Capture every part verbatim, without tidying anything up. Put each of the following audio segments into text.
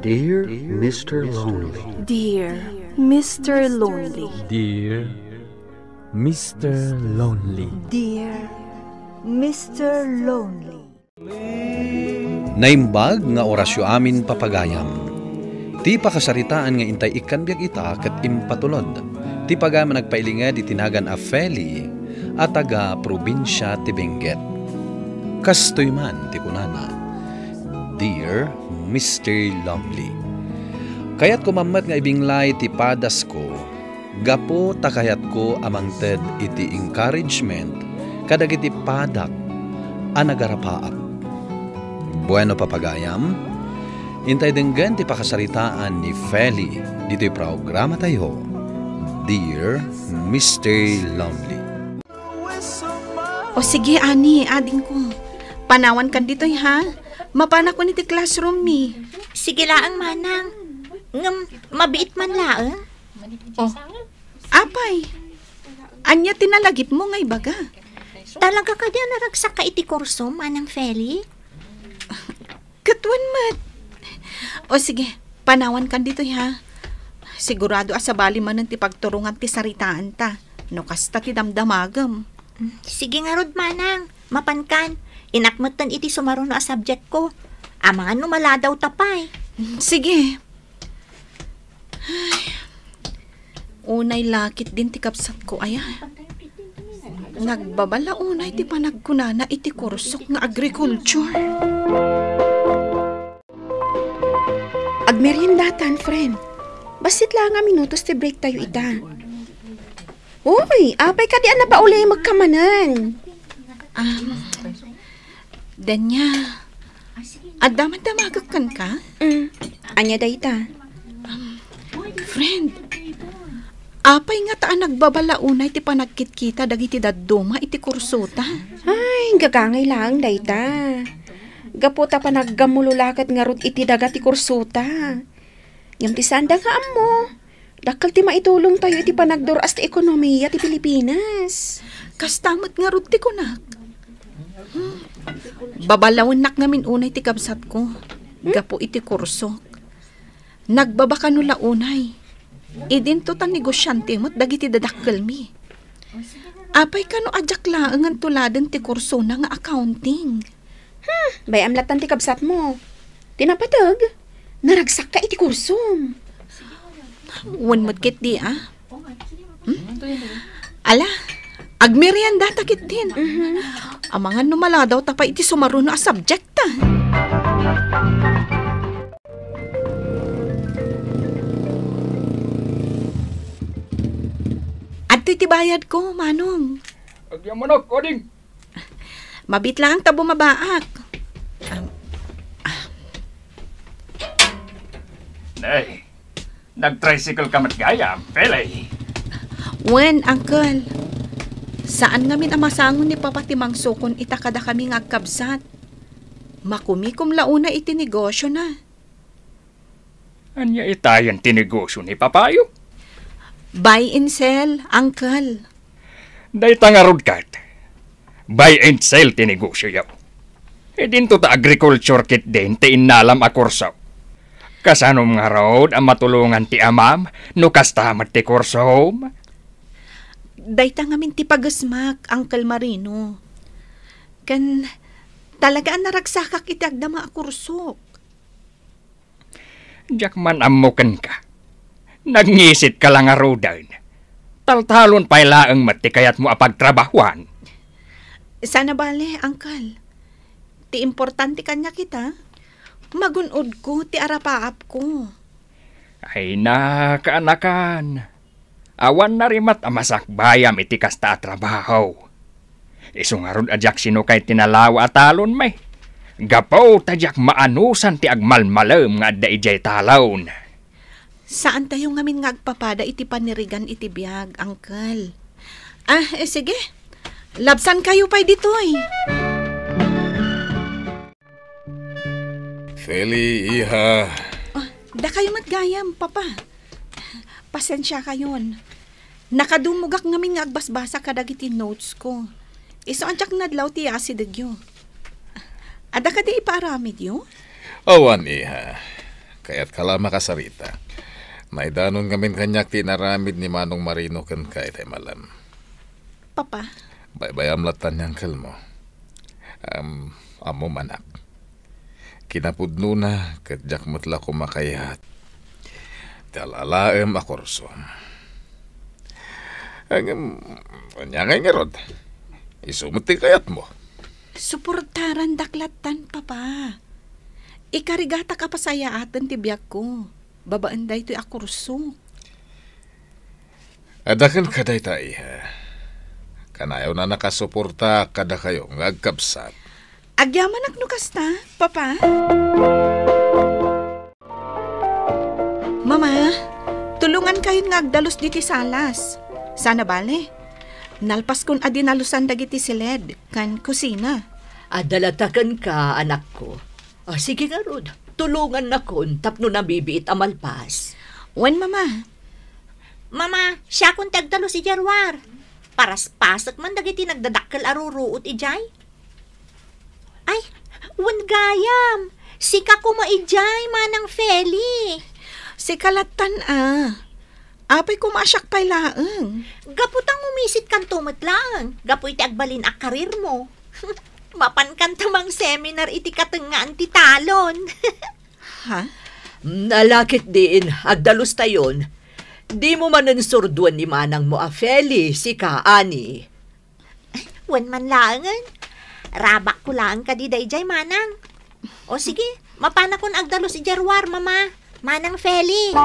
Dear Mister Lonely. Dear Mister Lonely. Dear Mister Lonely. Dear Mister Lonely. Naimbag nga orasyo amin, papagayam. Ti pakasaritaan nga intay ikkan biag ita ket impatulod ti pagayam a nagpailinged iti nagan a Feli a taga-probinsia ti Benguet. Kastoy man ti kunana, "Dear Mister Lonely, kayatko mammet nga ibinglay ti padasko gapu ta kayatko a mangted iti encouragement kadagiti padak a nagarapaak." Bueno, papagayam, intay denggen ti pakasaritaan ni Feli ditoy programatayo, Dear Mister Lonely. O sige, Ani, adingko. Panawankan ditoy, ha? Mapanakon iti classroom mi. Sige laeng, manang. Ngem, mabiit man laeng. Oh, apay, ania ti nalagipmo nga ibaga? Talaga kadi a naragsakka iti kurso, Manang Feli? Ket wen met. O sige, panawankan ditoy, ha. Sigurado a sabali manen ti pagturongam ti saritaanta, no kasta ti damdamagem. Mm, sige ngarud, manang. Mapankan. Inak metten iti sumaruno a subjectko. Amangan no maladawta pay. Mm, sige. Ay, unay lakit din ti kabsatko, aya. Nagbabala unay ti panagkunana iti kursok nga agriculture. Agmeriendatan, friend. Bassit la nga minutos ti break tayo ita. Uy, apay kadi a napaulimekka manen? Ah, Danya, adda man damagek kenka? Mm. Ania dayta? Um, friend, apay ngata a nagbabala unay ti panagkitkita dagiti dadduma iti kursota? Ay, gagangay laeng dayta. Gapu ta panaggammulo la ket ngarud iti daga ti kursota. Ngem ti saanda nga ammo, dakkel ti maitulongtayo iti panagdur-as ti ekonomia ti Pilipinas. Kasta met ngarud ti kunak. Hmm. Babalawennak ngamin unay ti kabsatko, hmm? Gapu iti kursok. Nagbabakano la unay. Idinto ta negosiante met dagiti dadakkelmi. Apay kano a diak laengen tuladen ti kursona nga accounting? Hmm, bay-am lattan ti kabsatmo. Ti napateg, naragsakka iti kursom. Wen met ketdi, a? Hmm? Ala, agmeriendata ketdin. Mhm. Amangan no maladawta pay iti sumaruno a subject, a. Adtoy ti bayadko, Manong. Agyamanak, ading. Mabiit laeng ta bumabaak. Am, ah. Nay, nag-tricycle ka met gayam, Pele? Wen, Uncle. Saan ngamin a masango ni Papa ti mangsukon ita kadakami nga agkabsat. Makumikom la unay iti negosiona. Ania itayen ti negosio ni Papayo? Buy and sell, Uncle. Dayta ngarud ket, buy and sell ti negosioyo. Idinto ta agriculture ketdin ti innalam a kurso. Kasanom ngarud a matulongan ti amam no kasta met ti kursom? Dayta ngamin ti pagesmak, Uncle Marino. Ken talaga a naragsakak iti agdama a kursok. Diak man ammo kenka. Nagngisit ka la ngaruden. Taltalon pay laeng met ti kayatmo a pagtrabahuan. Saan a bale, Uncle. Ti importante kaniak ita, magun-odko ti arapaapko. Ay, nakaanakan. Awan narimat a masakbayam iti kasta a trabaho. Isu ngarud a diak sinukay ti nalawa a talonmi. Gapu ta diak maanusan ti agmalmalem nga adda idiay talon. Saantayo ngamin nga agpapada iti panirigan iti biag, Uncle. Ah, eh, sige. Labsankayo pay ditoy. Feli, iha. Oh, dakayo met gayam, Papa. Pasensiakayon. Nakadumogak ngamin nga agbasbasa kadagiti notes ko. Isu a diak nadlaw ti asidegyo. Adda kadi ipaaramidyo? Awan, iha. Kayatka la makasarita. Naidanon ngamin kaniak ti inaramid ni Manong Marino kenka itay malem. Papa? Baybayam latta ni angkelmo. Am, ammom, anak. Kinapudnona, ket diak met la koma kayat ti al-alaem a kurso. Ngem, ania ngay ngarud? Isu met ti kayatmo. Suportarandak lattan, Papa. Ikarigatak a pasayaaten ti biagko babaen daytoy a kurso. Adda kenka dayta, iha. Kanayon a nakasuportaak kadakayo nga agkabsat. Agyamanak no kasta, Papa. Mama, tulongankayon nga agdalus diti salas. Sana bale, nalpaskon a dinalusan dagiti siled ken kusina. Adda latta kenka, anakko. Ah, sige ngarud, tulongannakon tapno nabibiit a malpas. Wen, Mama. Mama, siakon ti agdalus idiay ruar. Paraspasek man dagiti nagdadakkel a ruruot idiay. Ay, wen gayam. Sika koma idiay, Manang Feli. Sika lattan a. Apay koma a siak pay laeng? Gapu ta ngumisitkanto met laeng, gapu iti agbalin a karirmo. Mapankanto mang seminar iti katengngaan ti talon. Ha? Nalakit diin, agdalustayon. Dimo manen surduen ni manangmo a Feli, sika, ani. Wen man laengen. Rabakko laeng kadi daydiay, manang. O sige, mapanakon agdalus idiay ruar, mama. Manang Feli.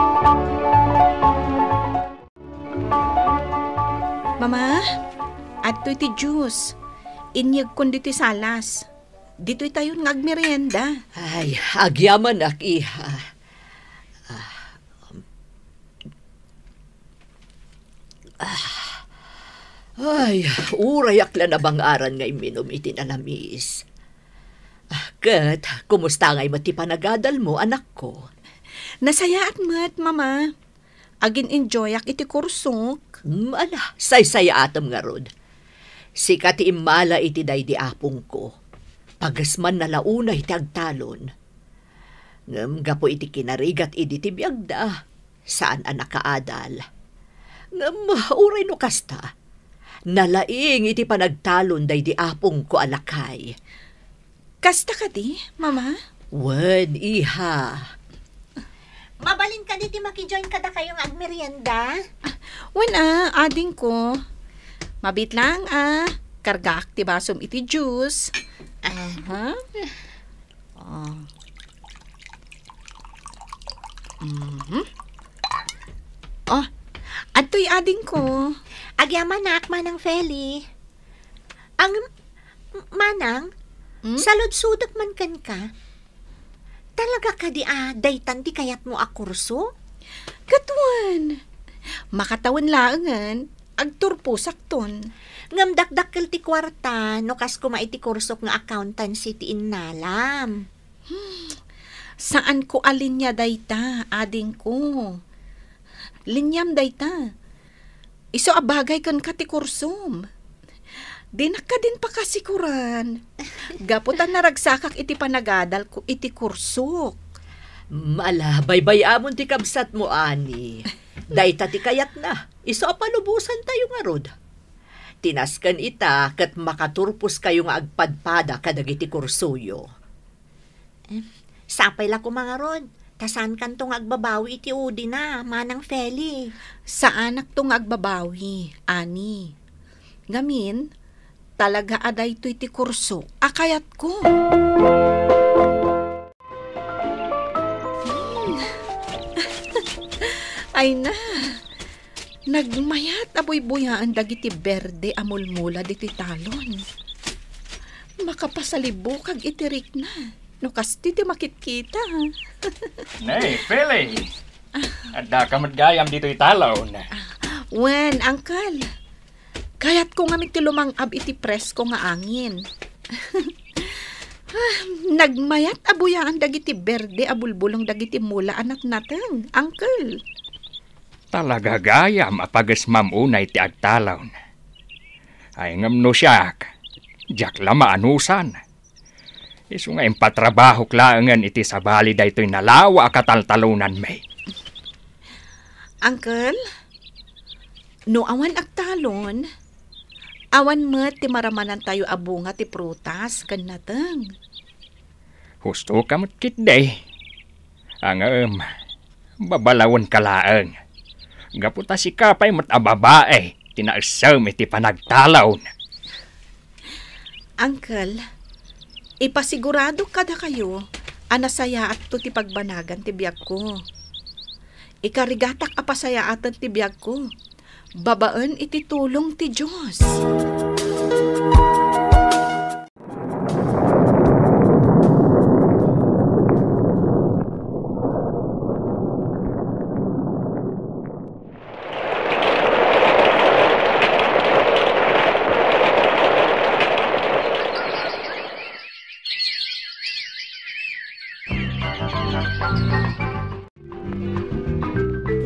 Mama, adtoy ti juice. Inyegkon ditoy salas. Ditoy tayon nga agmerienda. Ay, agyamanak, iha. Ah, um, Ah. Ay, urayak la nabangaran nga imminum iti nalamis. Ah, ket, kumusta ngay met ti panagadalmo, anakko? Nasayaat met, Mama. Agin-enjoyak iti kursok. Hmm, ala, saysayaatem ngarud. Sika ti immala iti daydi apongko. Pagesmanna la unay ti agtalon. Ngem gapu iti kinarigat idi ti biagda, saan a nakaadal. Ngem uray no kasta, nalaing iti panagtalon daydi apongko a lakay. Kasta kadi, Mama? Wen, iha. Mabalin kadi ti makijoin kadakayo nga agmerienda? Ah, wen a, adingko. Mabiit laeng a. Kargaak ti basom iti juice. Aha. Ah. Mhm. Oh, adtoy adingko. Agyamanak, Manang Feli. Ang, Manang, Hmm? Saludsodek man kenka. Talaga kadi a daytan ti kayatmo a kurso? Ket wen, makatawen laengen, agturposakton. Ngem dakdakkel ti kuarta no kas koma iti kursok nga accountancy ti innalam. Hmm, saanko a linia dayta, adingko. Liniam dayta. Isu a bagay kenka ti kursom. Dinak kadin pakasikuran. Gapu ta naragsakak iti panagadalko iti kursok. Mala, baybay-amon ti kabsatmo, ani. Dayta ti kayatna. Isu a palubosantayo ngarud. Ti nasken ita ket makaturposkayo nga agpadpada kadagiti kursoyo. Em, sapay la koma ngarud, ta saankanto nga agbabawi iti udina, Manang Feli. Saanakto nga agbabawi, ani. Ngamin, talaga a daytoy ti kurso a kayatko. Hmm. Ay na, nagmayat a buybuyaan dagiti berde a mulmula ditoy talon. Makapasalibukag iti rikna no kasta ti makitkita. Nay, Feli! Addaka met gayam ditoy talon. Wen, Uncle. Kayatko ngamin ti lumang-ab iti presko nga angin. Ah, nagmayat a buyaan dagiti berde a bulbulong dagiti mula a natnateng, Uncle. Talaga gayam a pagesmam unay ti agtalon. Ay ngem no siak, diak la maanusan. Isu nga impatrabahok laengen iti sabali daytoy nalawa a kataltalonanmi. Uncle, no awan agtalon, awan met ti maramanantayo a bunga ti prutas ken nateng. Husto ka met ketdi. Ngem, babalawenka laeng. Gapu ta sika pay met a babai ti naessem iti panagtalon. Uncle, ipasiguradok kadakayo a nasayaatto ti pagbanagan ti biagko. Ikarigatak a pasayaaten ti biagko babaen iti tulong ti Dios.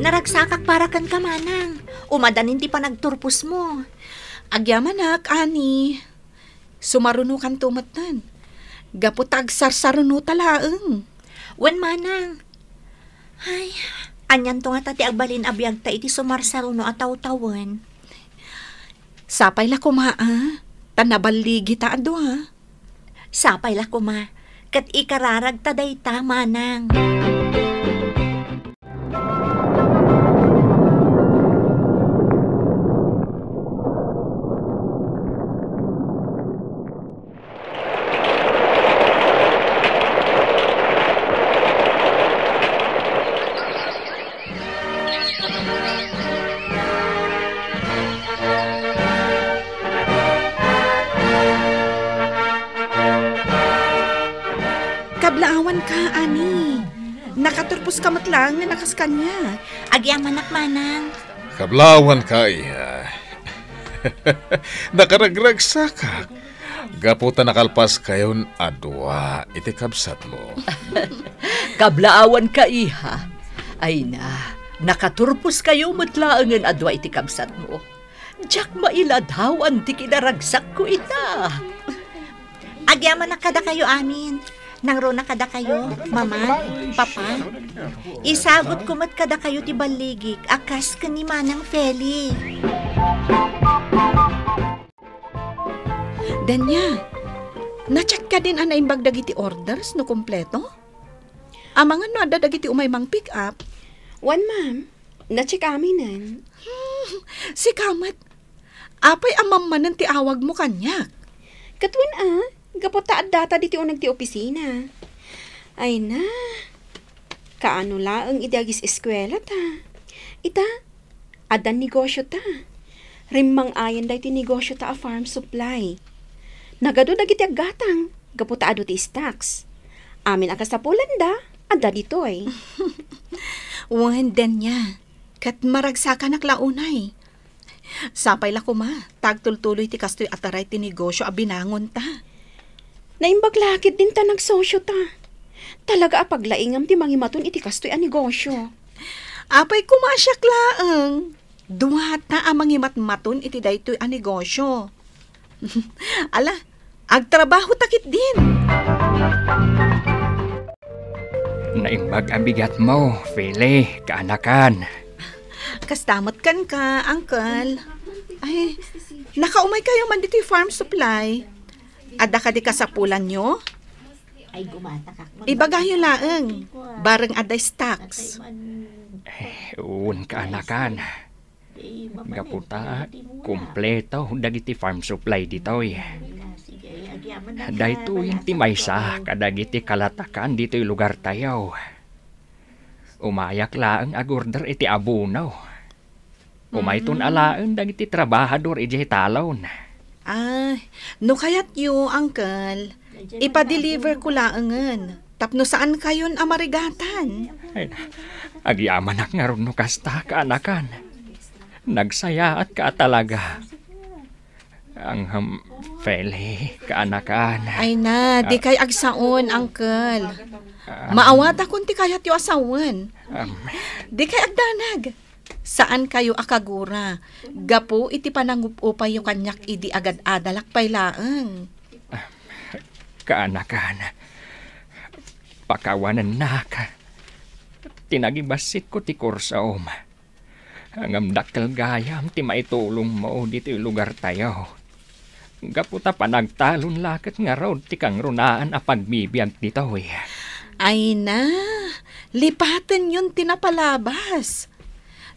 Naragsakak para kenka, Manang. Umadanin ti panagturposmo. Agyamanak, Ani. Sumarunokanto metten. Gapu ta agsarsaruno ta laeng. Wen, Manang. Ay, anianto ngata ti agbalin a biagta iti sumarsaruno a tawtawen? Sapay la koma, a, ta naballigi ta a dua. Sapay la koma, ket ikararagta dayta, Manang. Kablaawanka, Ani. Nakaturposka met laeng nga nakas kaniak. Agyamanak, Manang. Kablaawanka, iha. Nakaragragsakak. Gapu ta nakalpaskayon a dua iti kabsatmo. Kablaawanka, iha. Ay na, nakaturposkayo met laengen a dua iti kabsatmo. Diak mailadawan ti kinaragsakko ita. Agyamanak kadakayo amin. Nangruna kadakayo, Mama, Papa. Isagutko met kadakayo ti balligik a kas ken ni Manang Feli. Dania, na-check kadin a naimbag dagiti orders no kompleto? Amangan no adda dagiti umay mang-pick up? Wen, ma'am. Na-check aminen. Hmm, sika met. Apay a mammanen ti awagmo kaniak? Ket wen a, gapu ta addata ditoy uneg ti opisina. Ay na, kaano laeng idi agis-eskuela ta. Ita, adda negosio ta. Rimmang-ayan daytoy negosio ta a farm supply. Nagadu dagiti aggatang, gapu ta adu ti stocks. Amin a kasapulanda, adda ditoy. Wen, Dania. Ket maragsakanak la unay. Sapay la koma, ta agtultuloy ti kastoy a taray ti negosio a binangonta. Naimbag la ketdin ta nagsosyota. Talaga a paglaingam ti mangimaton iti kastoy a negosio. Apay koma a siak laeng. Duata a mangimatmaton iti daytoy a negosio. Ala, agtrabaho ta ketdin. Naimbag a bigatmo, Feli, kaanakan. Kasta met kenka, Uncle. Ay, nakaumay kayo man ditoy farm supply. Adda kadi kasapulanyo? Ibagayo laeng, bareng adda stocks. Eh, wen, kaanakan. Gapu ta kompleto dagiti farm supply ditoy. Daytoyen ti maysa kadagiti kalatakan ditoy lugartayo. Umayak laeng agorder iti abono. Umayton alaen dagiti trabahador idiay talon. Ah, no kayatyo, Uncle, ipadeliver ko laengen tapno saan kayon a marigatan. Ay, agyamanak ngarud no kasta, kaanakan. Nagsayaatka a talaga. Ang, um, Feli, kaanakan. Ay na, di kay agsaon, Uncle. Maawatakon ti kayatyo a sawen. Um, di kay agdanag. Saan kayo a kagura gapu iti panangup-upayyo kaniak idi agad-adalak pay laeng. Ah, Kaanakan, pakawanennak ti nagibassitko ti kursom. Ngem dakkel gayam ti maitulongmo ditoy lugartayo. Gapu ta panagtalon la ket ngarud ti kangrunaan a pagbibiag ditoy. Ay na, lipatenyon ti napalabas.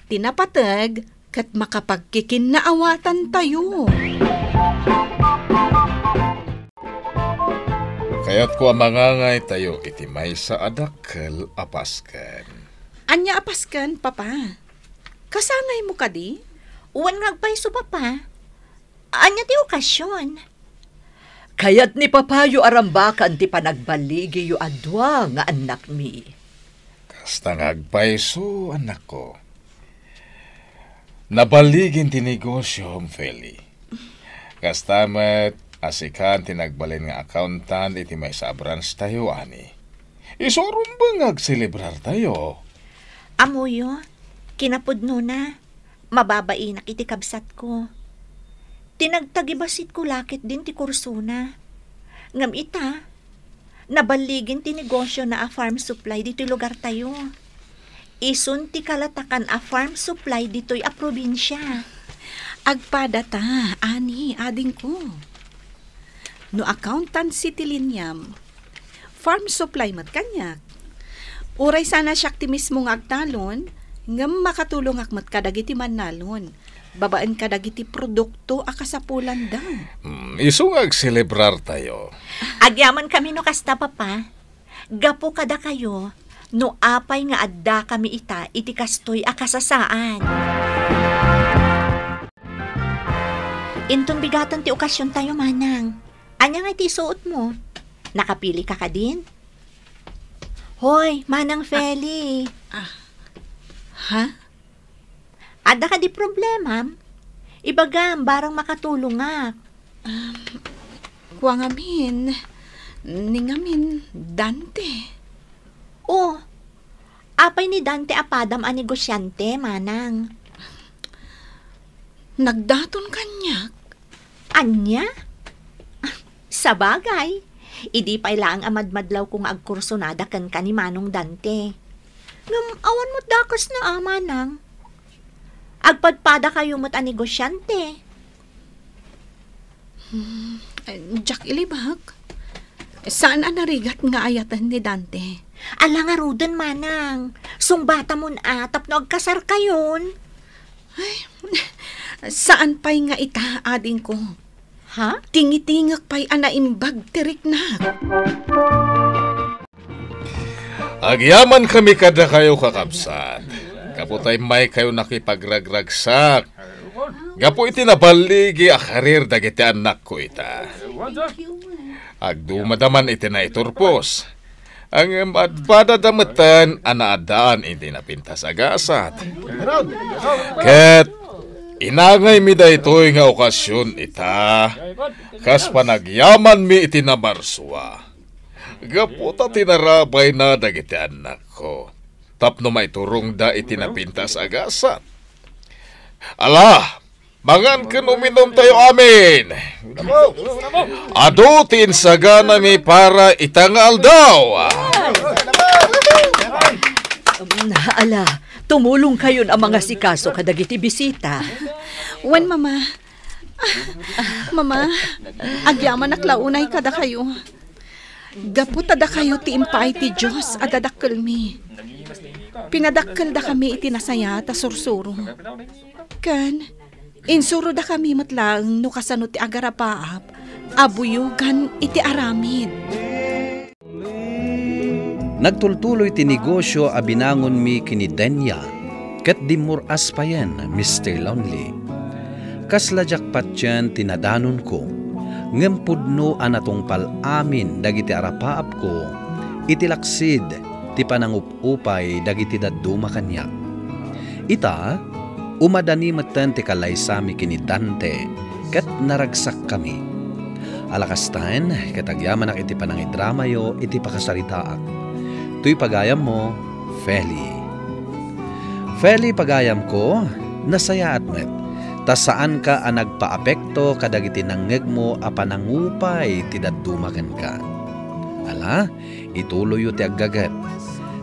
Ti napateg ket makapagkikinnaawatantayo. Kayatko a mangangaytayo iti maysa a dakkel a pasken. Ania a pasken, Papa? Kasangaymo kadi? Wen nga agpayso, Papa. Ania ti okasion? Kayat ni Papayo a rambakan ti panagbaligiyo a dua nga annakmi. Kasta nga agpayso, annakko. Nabaligin ti negosiom, Feli. Kasta met a sikan ti nagbalin nga accountant iti maysa a branch tayo, ani. Isu a rumbeng nga agselebrartayo. Ammoyo, kinapudnona, mababainak iti kabsatko. Ti nagtagibasitko la ketdin ti kursona. Ngem ita, naballigin ti negosiona a farm supply ditoy lugartayo. Isun ti kalatakan a farm supply ditoy a probinsia. Agpadata, ani, adingko. No accountancy ti liniam, farm supply met kaniak. Uray saan a siak ti mismo nga agtalon, ngem makatulongak met kadagiti mannalon, babaen kadagiti produkto a kasapulanda. Hmm, isu nga agselebrartayo. Agyamankami no kasta, Papa. Gapu kadakayo, no apay nga addakami ita iti kastoy a kasasaan. Inton bigaten ti okasiontayo, Manang. Ania ngay ti isuotmo? Nakapilika kadin? Hoy, Manang Feli. Ah, ha? Adda kadi problemam? Ibagam, barang makatulongak. Um, kua ngamin, ni ngamin, Dante. Oh, apay ni Dante a padam a negosiante, Manang? Nagdaton kaniak. Ania? Sabagay, idi pay laeng a madmadlawko nga agkursonada kenka ni Manong Dante. Ngem awan met dakesna a, Manang. Agpadpadakayo met a negosiante. Hmm, eh, diak ilibak. Saan a narigat nga ayaten ni Dante. Ala ngaruden, Manang. Sungbatamon a tapno agkasarkayon. Ay, saan pay nga ita, adingko. Ha? Tingitingek pay a naimbag ti riknak. Agyamankami kadakayo, kakabsat, gapu ta immaykayo nakipagragragsak gapu iti naballigi a karir dagiti annakko ita. Agdumada man iti naiturpos. Ngem agpadada metten a naaddaan iti napintas a gasat. Ket inangaymi daytoy nga okasion ita, kas panagyamanmi iti namarsua. Gapu ta tinarabayna dagiti annakko tapno maiturongda iti napintas a gasat. Ala, mangan ken uminumtayo amin. Adu ti insaganami para ita nga aldaw. Ala, tumulongkayon a mangasikaso kadagiti bisita. Wen, Mama. Mama, agyamanak la unay kadakayo. Gapu ta dakayo ti impaay ti Dios a dadakkelmi. Pinadakkeldakami iti nasayaat a sursuro. Ken insurodakami met laeng no kasano ti agarapaap a buyogan iti aramid. Nagtultuloy ti negosio a binangonmi ken ni Denia, ket dimmur-as payen, Mister Lonely. Kasla diak patien ti nadanonko, ngem pudno a natungpal amin dagiti arapaapko iti laksid ti panangup-upay dagiti dadduma kaniak. Ita, umadani metten ti kalaysami ken ni Dante, ket naragsakkami. Ala kastaen, ket agyamanak iti panangidramayo iti pakasaritaak. Toy pagayammo, Feli. Feli, pagayamko, nasayaat met, ta saanka a nagpaapekto kadagiti nangngegmo a panangupay ti dadduma kenka. Ala, ituloyyo ti aggaget.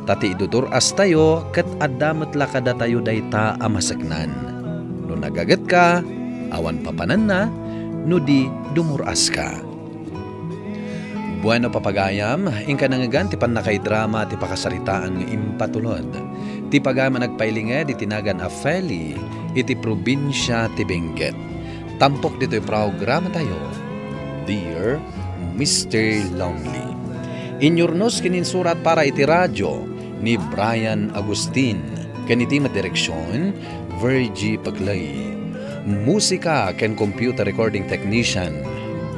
Ta ti idudur-astayo ket adda met la kadatayo dayta a maseknan. No nagagetka, awan papananna, no di dumur-aska. Bueno, papagayam, inka nangngegan ti pannakaidrama ti pakasaritaan nga impatulod. Ti pagayam a nagpailinged iti nagan a Feli iti probinsia ti Benguet. Tampok ditoy programatayo, Dear Mister Lonely. Inyurnos ken insurat para iti radio ni Brian Agustin, ken iti met direksion, Virgie Paclay. Musika ken computer recording technician,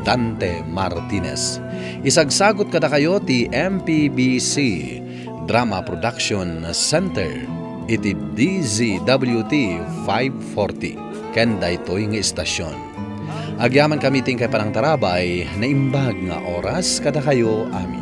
Dante Martinez. Isagsagut kadakayo ti M P B C Drama Production Center iti D Z W T five forty ken daytoy nga istasyon. Agyamankami ti inkay panangtarabay, naimbag nga oras kadakayo amin.